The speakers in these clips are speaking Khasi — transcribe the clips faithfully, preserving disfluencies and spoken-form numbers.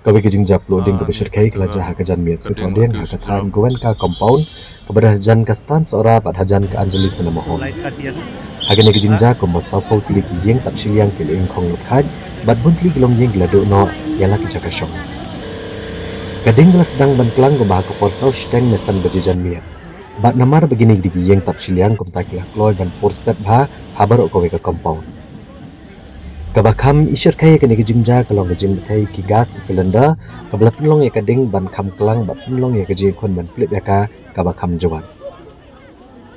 Kawei ka jingjia pluh ding kaba shyrkhei ka la jia ha ka janmiet Sohthawdieng ha ka thaiñ Goenka Compound, kaba don hajan ka Stan Sohra bad hajan ka Anjali Cinema Hall. Ha kane ka jingjia kumba sawphew tylli ki ïing tap shiliang ki la ingkhong lut khaid bad bun tylli ki longïing ki la duh noh ïa la ki jaka shong. Ka ding ka la sdang ban klang kumba ha ka por saw shiteng ne san baje janmiet. Bad namar ba kine ki dei ki ïing tap shiliang, kumta ki la kloi ban pur stet bha ha baroh kawei ka compound. Kaba kham i shyrkhei ïa kane ka jingjia ka long ka jingbthei ki gas cylinder, kaba la pynlong ïa ka ding ban kham klang bad pynlong ïa ka jingïakhun ban pynlip ïa ka kaba kham jwat.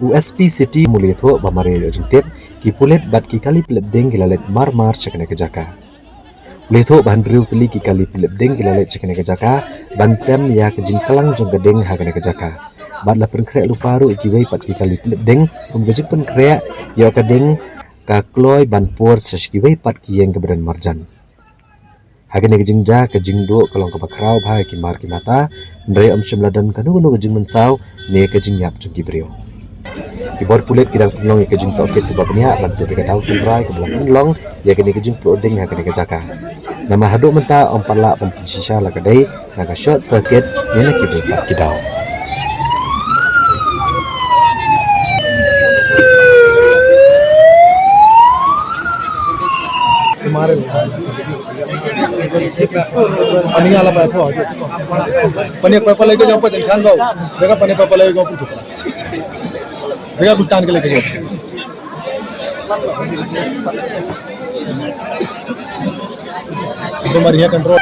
U S P City um la ïathuh ba mar ïa jingtip, ki pulit bad ki kali pynlip ding ki la leit mar mar sha kane ka jaka. U la ïathuh ba hynriew tylli ki kali pynlip ding ki la leit sha kane ka jaka ban tem ïa ka jingklang jong ka ding ha kane ka jaka. Bad la pynkhreh lypa ruh ïa kiwei pat ki kali pynlip ding kum ka jingpynkhreh ïa ka ding ka kloi ban pur sha kiwei pat ki ïing kaba don marjan. Ha kane ka jingjia ka jingduh ka long kaba khraw bha ïa ki mar ki mata, hynrei ym shym la don kano kano ka jingmynsaw ne ka jingïap jong ki briew. Ki bor pulit ki dang pynlong ïa ka jingtohkit kaba bniah ban tip ïa ka daw tynrai kaba la pynlong ïa kane ka jingpluh ding ha kane ka jaka. Namar haduh mynta ym pat lah ban pynshisha la ka dei na ka short circuit ne na kiwei pat ki daw. Pani ala pa po. Pani pa pa lagi jumpa jan khan bau. Dega pani pa pa lagi jumpa. Dega kutan ke lagi jumpa. Itu marinya kan roh.